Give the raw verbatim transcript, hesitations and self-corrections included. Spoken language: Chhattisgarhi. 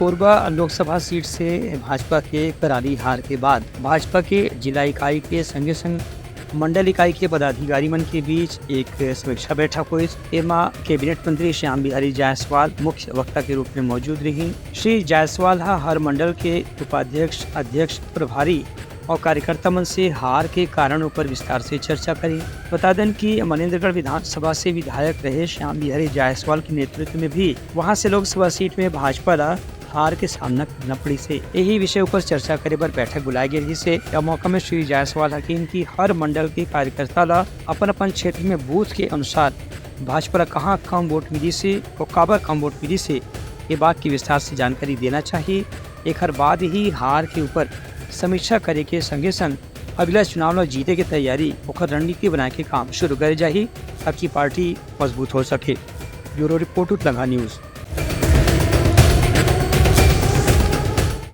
कोरबा लोकसभा सीट से भाजपा के करारी हार के बाद भाजपा के जिला इकाई के संगे संग मंडल इकाई के पदाधिकारी मन के बीच एक समीक्षा बैठक होइस। एमा कैबिनेट मंत्री श्याम बिहारी जायसवाल मुख्य वक्ता के रूप में मौजूद रही। श्री जायसवाल ह हर मंडल के उपाध्यक्ष, अध्यक्ष, प्रभारी और कार्यकर्ता मन से हार के कारण ऊपर विस्तार से चर्चा करी। बता देन कि मनेंद्रगढ़ विधानसभा से विधायक रहे श्याम बिहारी जायसवाल के नेतृत्व में भी वहां से लोकसभा सीट में भाजपा ला हार के सामना करना पड़िस हे। यही विषय ऊपर चर्चा करे बर बैठक बुलाए गे रहिस हे। यह मौका में श्री जायसवाल ह कहिन कि हर मंडल के कार्यकर्ता ला अपन अपन क्षेत्र में बूथ के अनुसार भाजपा ला कहाँ कम वोट मिलिस हे और काबर कम वोट मिलिस हे, ये बात की विस्तार से जानकारी देना चाहिए। एखर बाद ही हार के ऊपर समीक्षा करे के संगे संग अगला चुनाव ला जीते के तैयारी, ओखर रणनीति बनाए के काम शुरू करे जाही, ताकि पार्टी मजबूत हो सके। Bureau report, Utlangha news.